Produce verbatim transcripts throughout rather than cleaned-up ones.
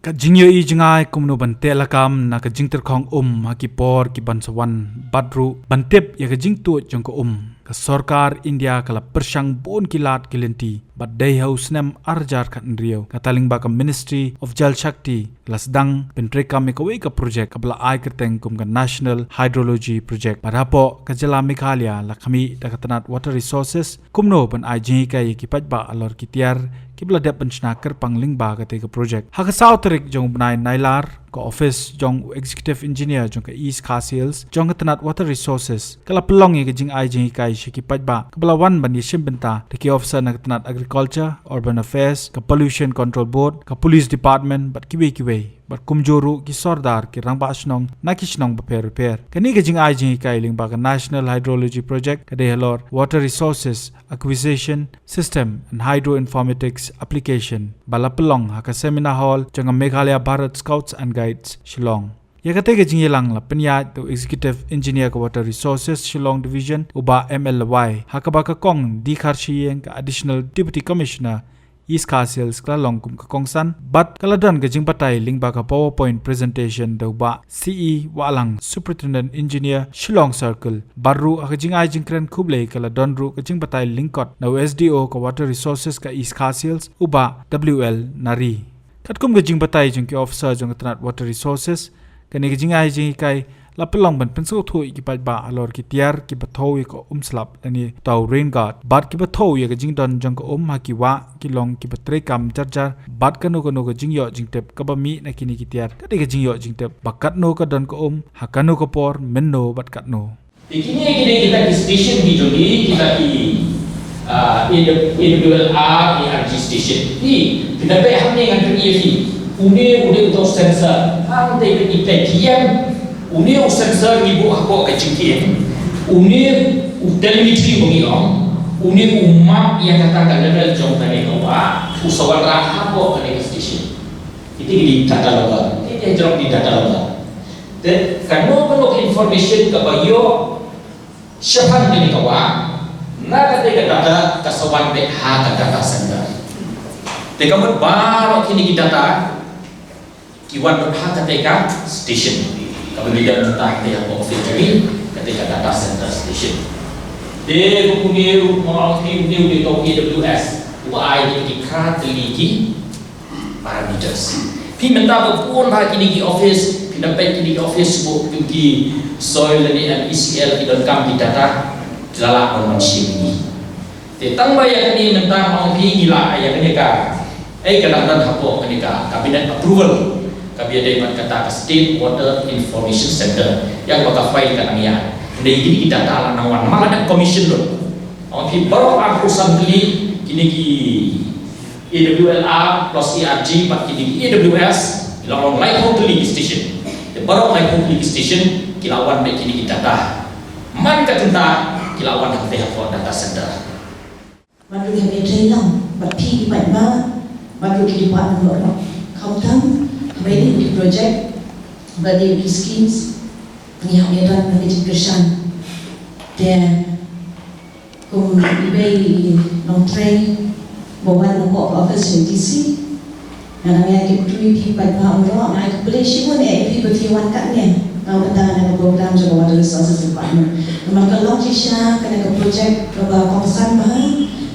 Ka jingïohi jngai kumno ban teh lakam na ka jingtyrkhong um ha ki por ki ban sa wan bad ruh ban tip ïa ka jingtuid jong ka um. Ka sorkar India ka la pyrshang bun ki lad ki lynti bad dei ha u snem ar hajar khathynriew, kata lyngba ka Ministry of Jal Shakti la sdang pyntreikam ïa kawei ka project kaba la ai kyrteng kum ka National Hydrology Project. Bad hapoh ka jylla Meghalaya la khmih da ka tnat Water Resources kumno ban ai jinghikai ïa ki paidbah halor ki tiar kiba la dep ban shna kyrpang lyngba katei ka project. Ha ka saw tarik jong u bnai Nailar, ka office jong u Executive Engineer jong ka East Khasi Hills jong ka tnat Water Resources ka la pynlong ïa ka jingai jinghikai sha ki paidbah kaba la wan ban ïashim bynta da ki officer na ka tnat Agriculture, Urban Affairs, ka Pollution Control Board, ka Police Department bad kiwei kiwei. Bad kumjuh ruh ki sordar ki rangbah shnong na ki shnong bapher bapher. Kane ka jingai jinghikai lyngba ka National Hydrology Project ka dei halor Water Resources Acquisition System and Hydroinformatics Application ba la pynlong ha ka Seminar Hall jong ka Meghalaya Bharat Scouts and Guides, Shillong. Ïa katei ka jingïalang la pynïaid da u Executive Engineer ka Water Resources Shillong Division, u Bah M L Lawai, ha kaba ka Kong D Kharshiing, ka Additional Deputy Commissioner East Khasi Hills, ka la long kum ka kongsan bad ka la don ka jingbatai lyngba ka PowerPoint presentation da u Bah C E Wahlang, Superintendent Engineer, Shillong Circle. Bad ruh ha ka jingai jingkren khublei ka la don ruh ka jingbatai lyngkot na u S D O ka Water Resources ka East Khasi Hills, u Bah W L Nari. Katkum ka jingbatai jong ki officer jong ka tnat Water Resources, kane ka jingai jinghikai la pynlong ban pynsngewthuh ïa ki paidbah halor ki tiar kiba thew ïa ka um slap lane uta u rain guard bad kiba thew ïa ka jingdon jong ka um ha ki wah ki long kiba treikam jar jar bad kano kano ka jingïoh jingtip kaba mih na kine ki tiar. Ka dei ka jingïoh jingtip ba katno ka don ka um, ha kano ka por, mynno bad katno. Te kine, kine kita ki station ki jong ngi, kita ki, ah, A W R, A R G station. Phi, phi da peit hangne ngan pyni ïa phi. Une, une uto u sensor. Hangta phi peit, phi ïa. Une u sensor ngi buh hapoh ka jingkieng. Une u telemetry ba ngi ong. Une u map ïa kata ka level jong kane ka wah. U sa wanrah hapoh kane ka station. Ite ki dei data logger. Ite ki jrong dei data logger. Te kano kano ka information kaba ïoh shaphang kane ka wah, na kata ka data ka sa wan beit ha ka data center. Te ka mut baroh kine ki data ki wan beit ha kata ka station. Kaba ngi don mynta te ha office jong ngi, kata ka data center station. Te kumne ruh ma ngi, kumne ruh dei to A W S. Uba ai ki kra tylli ki parameters. Phi mynta ba bun ha kine ki office, phi da peit kine ki office ba kum ki soil lane M E C L ki donkam ki data, ki la lah ban wan shim ïa ngi. Te tang ba ïa kane mynta ma ong phi ngi la ïa kane ka, eh, ka dang don hapoh kane ka cabinet approval. Kaba ïadei bad kata ka State Water Information Center. Ïa kaba ka file ka dang ïaid. Hynrei kine ki data la nang wan, ma la dep commission lut. Ma ong phi baroh arphew san tylli kine ki A W L R plus A R G bad kine ki A W S, ki la wan laiphew tylli ki station. Te baroh laiphew tylli ki station ki la wan beit kine ki data. Man ka kynta ki la wan hangtei hapoh data center. Bad ruh ïa ka trei lang bad phi ki paidbah bad ruh ki department baroh. Khamtam haba ïadei ki project bad ïa ki schemes, ngi hap ïa don ka jingkyrshan. Te kum i Bah Nongtrei ba wan na ka office jong D C, nga dang ïa kyntu ïa phi paidbah baroh, nga ai khublei shibun ïa phi ba phi wan katne na ka bynta kane ka program jong ka Water Resources Department. Namar ka long shisha kane ka project kaba kongsan bha,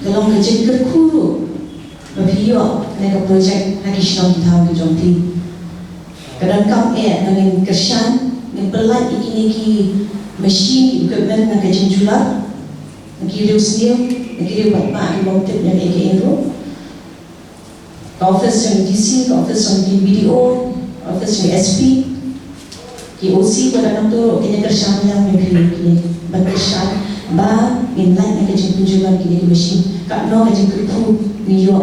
ka long ka jingkyrkhu ruh ba phi ïoh kane ka project ha ki shnong ki thaw ki jong phi. Ka donkam eh ba ngin kyrshan, ngin pyllait ïa kine ki machine, ki equipment na ka jingjulor. Na ki riew sniew, na ki riew paidbah ki bym tip ïa kaei kaei ruh. Ka office jong D C, ka office jong ki B D O, ka office jong S P, ki O C, ka dang nangto ruh kin ïa kyrshan ïa ngi, ïa phi, ïa phi ban kyrshan ba ngin lait na ka jingpynjulor kine ki machine. Katno ka jingkyrkhu ngi ïoh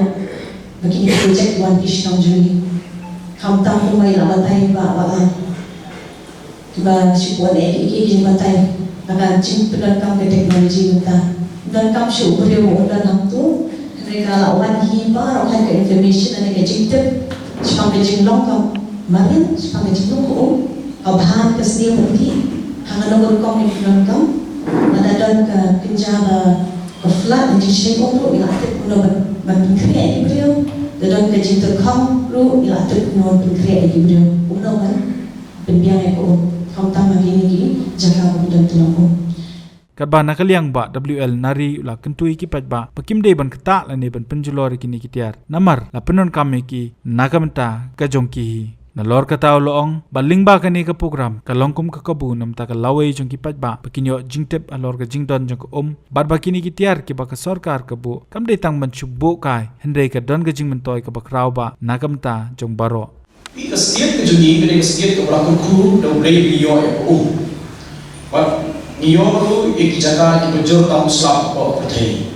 ba kine ki project wan ki shnong jong ngi. Khamtam kumba i la batai Bah Wahlang. Kiba shu pyneh ïa ki jingbatai na ka jingpyndonkam ka technology mynta. Donkam shuh u briew u don hangto, hynrei ka la wan hi baroh ka information lane ka jingtip shaphang ka jinglong ka mariang, shaphang ka jinglong ka um, ka bha ka sniew ka dih, ha kano ka rukom ngin pyndonkam. Lada don ka kynja ba ka flood, ka jingshai um ruh ngi la tip kumno ban, ban pynkhreh ïa ki briew. Lada ka jingtyrkhong ruh ïa la tip ngon pynkhreh ïa ki briew. Um nang ban pynbiang ïa ka um. Khamtam ha kine ki jaka ba ki don tyllong um. Katba na ka liang Bah W L Nari u la kyntu ïa ki paidbah ba kim dei ban ktah lane ban pynjulor ïa kine ki tiar. Namar la pyndonkam ïa ki na ka bynta ka jong ki hi. Nalor kata u la ong ba lyngba kane ka program ka long kum ka kabu na ka bynta ka lawei jong ki paidbah ba kin ïoh jingtip halor ka jingdon jong ka um bad ba kine ki tiar kiba ka sorkar ka buh kam dei tang ban shu buh kai hynrei ka don ka jingmyntoi kaba khraw bha na ka bynta jong baroh. Ka state ka jong ngi ka dei ka state kaba la kyrkhu da U Blei ba ngi ïoh ïa ka um. Bad ngi ïoh ruh ïa ki jaka kiba jur tam slap hapoh ka pyrthei.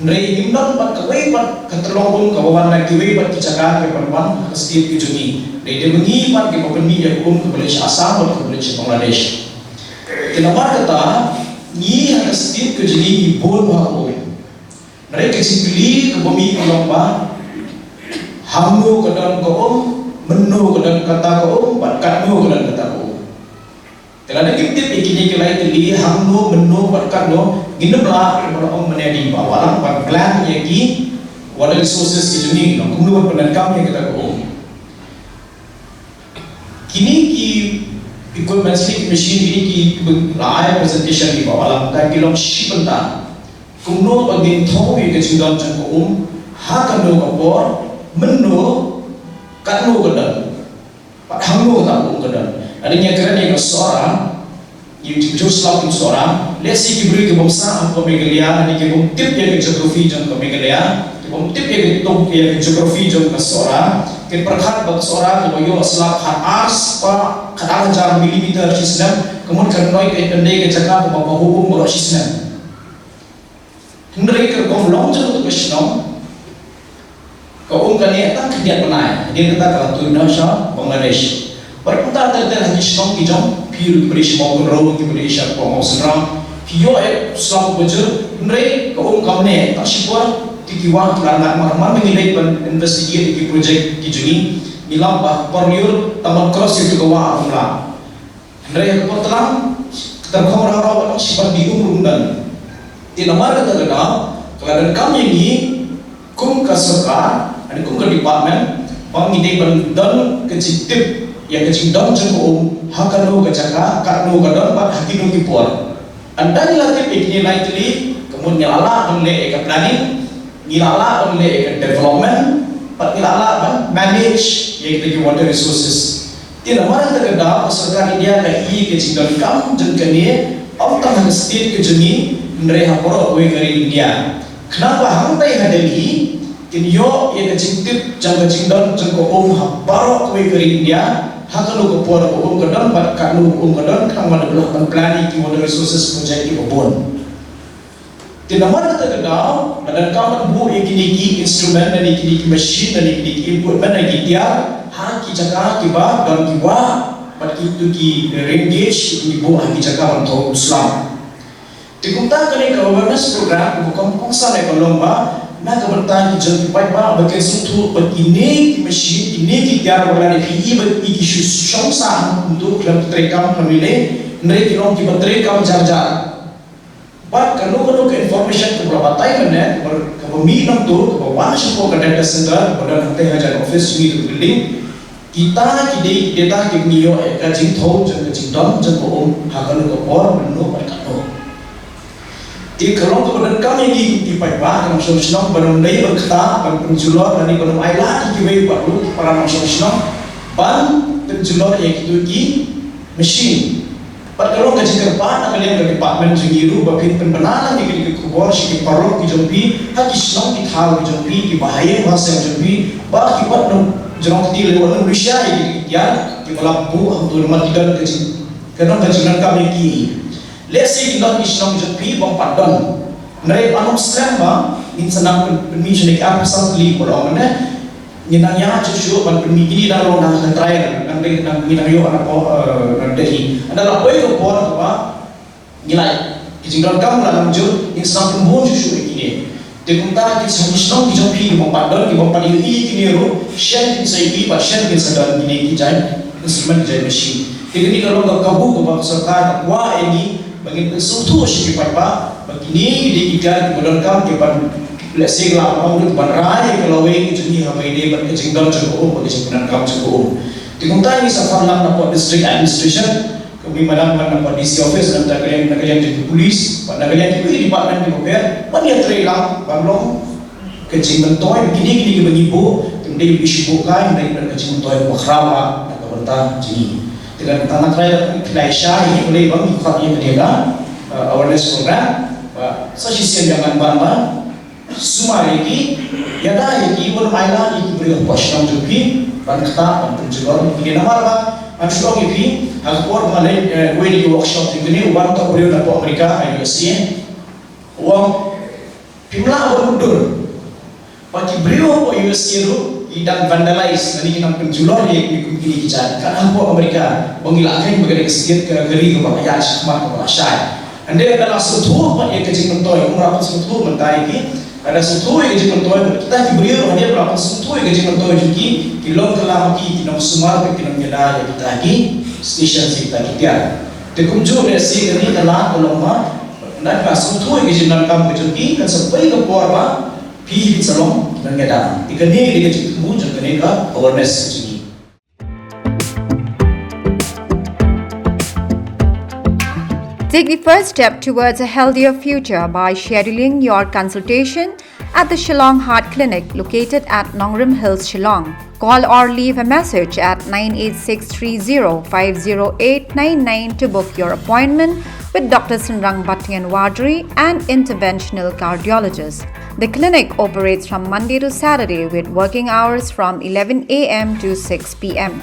Hynrei ngim don pat kawei pat ka tyllong um kaba wan na kiwei pat ki jaka kiba wan ha ka state ka jong ngi. Dei dei ma ngi pat kiba pynmih ïa ka um kaba leit sha Assam bad kaba leit sha Bangladesh. Te namar kata ngi ha ka state ka jong ngi ngi bun bha ka um. Hynrei ka jingkylli kaba mih ka long ba hangno ka don ka um, mynno ka don kata ka um bad katno ka don kata ka um. Te lada ngim tip ïa kine ki lai tylli hangno, mynno bad katno, ngin ym lah ban ong mynne dei ba Bah Wahlang ban plan ïa ki water resources ki jong ngi, kumno ban pyndonkam ïa kata ka um. Kine ki equipments, kine ki machine, kine ki ba la ai presentation ïa Bah Wahlang, ki long shi bynta. Kumno ba ngin thew ïa ka jingdon jong ka um ha kano ka por, mynno, katno ka don. Bad hangno kata ka um ka don. Lada ngi ïa kren ïa ka Sohra, ngi ju ju slap kum Sohra. Lehse ki briew ki bym sah ha ka Meghalaya, lane ki bym tip ïa ka geography jong ka Meghalaya, ki bym tip ïa ka tung ïa ka geography jong ka Sohra, kin pyrkhat ba ka Sohra kaba ïoh slap ha ar spah khatar hajar millimeter shi snem, ka mut ka rynoi ka dei ka jaka kaba ba hu um baroh shi snem. Hynrei ka rukom long jong ka shnong, ka um kane tang khyndiat bnai, hadien kata ka la tuid noh sha Bangladesh. Bad kumta ter ter ha ki shnong ki jong phi ruh kiba dei sha Mawkynrew, kiba dei sha Mawsynram, ki ïoh ïa u slap uba jur, hynrei ka um kam neh, tang shipor ki ki wah ki la ngat mar mar. Ngi leit ban investigate ïa ki project ki jong ngi, ngi lap ba por lyiur tang ban cross ïa ka wah um lah. Hynrei ha ka por tlang, ka tyrkhong rau rau ka tang shibun dei um ruh ym don. Te namar kata ka daw, ka la donkam ïa ngi kum ka sorkar, lane kum ka department, ba ngi dei ban don ka jingtip ïa ka jingdon jong ka um ha kano ka jaka, katno ka don bad ha kino ki por. Ynda ngi la tip ïa kine lai tylli, ka mut ngi la lah ban leh ïa ka planning, ngi la lah ban leh ïa ka development, bad ngi la lah ban manage ïa kita ki water resources. Te namar kata ka daw ka sorkar India ka i ka jingdonkam jong kane, ym tang ha ka state ka jong ngi, hynrei ha baroh kawei ka ri India. Khnang ba hangtai ha Delhi kin ïoh ïa ka jingtip jong ka jingdon jong ka um ha baroh kawei ka ri India, ha kano ka por ka um ka don bad katno ka um ka don, khnang ba da lah ban plan ïa ki water resources project kiba bun. Te namar kata ka daw, la donkam ban buh ïa kine ki instrument, lane kine ki machine, lane kine ki equipment, lane ki tiar ha ki jaka kiba don ki wah bad kito ki rain gauge, ngi buh ha ki jaka ban thew slap. Te kumta kane ka awareness program kaba kongsan ïa ka long ba na ka bynta ki jong ki paidbah ba kin sngewthuh ba kine ki machine, kine ki tiar ba la dep ïa ki ba ki shu shong sah kumto khlem treikam khlem ïaleh, hynrei ki long kiba treikam jar jar. Bad kano kano ka information kaba la batai mynne, kaba, kaba mih nangto, kaba wan shapoh ka data center, kaba don hangtei hajan office jong ngi, ka building. Kita ki dei ki data kiba ngi ïoh ïa ka jingthew jong ka jingdon jong ka um ha kano ka por, mynno bad katno. Te ka long kaba donkam ïa ngi ki paidbah, ka nongshong shnong, ban ym dei ban ktah, ban pynjulor, lane ban ym ailad ïa kiwei pat ruh ki para nongshong shnong ban pynjulor ïa kito ki machine. Bad ka long ka jingkyrpad na ka liang ka department jong ngi ruh ba phin pynbna lang ïa kine ki khubor sha ki paralok ki jong phi, ha ki shnong ki thaw ki jong phi, kiba ha ïing ha sem jong phi, ba ki wat nang jrong kti lane wat nang lutshai ïa kine ki tiar kiba la buh hangto namar ki don ka jing, ka don ka jingdonkam ïa ki. Lehse ki don ki shnong ki jong phi bym pat don. Hynrei ban ym slem ba ngin sa nang pyn, pynmih shane ki arphew san tylli ba la ong mynne. Ngin nang ïa shuh shuh ban pynmih kine, dang long dang ha ka trial, dang dei, dang, ngin nang ïoh napoh, eh, na Delhi. Ynda la poi ka por kaba ngi la, ki jingdonkam la nang jur, ngin sa nang pynbun shuh shuh ïa kine. Te kumta ki shnong, ki shnong ki jong phi ki bym pat don, ki bym pat ïohi ïa kine ruh, shen kin sa ïohi bad shen kin sa don kine ki jait instrument, ki jait machine. Te kane ka long ka kabu kaba ka sorkar ka kwah ïa ngi ba ngin pynsngewthuh sha ki paidbah ba kine ki dei ki tiar kiba donkam, kiba Lehse ka la ong ruh ban rai ka lawei ka jong ngi ha ba ïadei bad ka jingdon jong ka um bad ka jingpyndonkam jong ka um. Te kumta ngi sa phah lang na ka district administration, ka mih madan na ka D C office, na ka liang, na ka liang jong ka police bad na ka liang kiwei ki department kiba pher ban ïatrei lang ban long ka jingmyntoi kine kine kiba ngi buh. Te ym dei ba ngi shu buh kai, hynrei ka jingmyntoi kaba khraw na ka bynta jong ngi. Te ka tang na ka liang ka pynlait shai ïa ki ba ngi khot ïa kane ka, uh, awareness program. Ba sa shisien ïa ngan ban ba sumar ïa ki, ïada ïa ki, wat ai lad ïa ki briew hapoh shnong jong phi ban ktah ban pynjulor ïa ki. Namar ba ngan shu ong ïa phi, ha ka por ba nga leit, eh, wei na ki workshop jong kine, u wan uta u briew na hapoh America, ha U S A. U ong, phim lah ban mutdur ba ki briew hapoh U S A ruh ki dang vandalize lane ki dang pynjulor ïa ki kum kine ki jait. Ka hapoh America ba ngi la kheiñ ba ka dei ka state, ka ri kaba la ïaid shakhmat, kaba la shai. Hynrei ka la sngewthuh pat ïa ka jingmyntoi, kum la pynsngewthuh mynta ïa ki. Ka la sngewthuh ïa ka jingmyntoi, kita ki briew hadien ba la pynsngewthuh ïa ka jingmyntoi jong ki, ki long kylla ma ki, ki nongsumar, ki nongïada ïa kita ki station, ïa kita ki tiar. Te kumjuh lehse kane ka lad ka long ba, ynda la sngewthuh ïa ka jingdonkam ka jong ki, kan sa poi ka por ba phi phin sa long nongïada. Te kane ka dei ka jingthmu jong kane ka awareness ka jong ngi. Take the first step towards a healthier future by scheduling your consultation at the Shillong Heart Clinic located at Nongrim Hills, Shillong. Call or leave a message at nine eight six three zero five zero eight nine nine to book your appointment with Doctor Synrang Battian Wadri, an interventional cardiologist. The clinic operates from Monday to Saturday with working hours from eleven a m to six p m.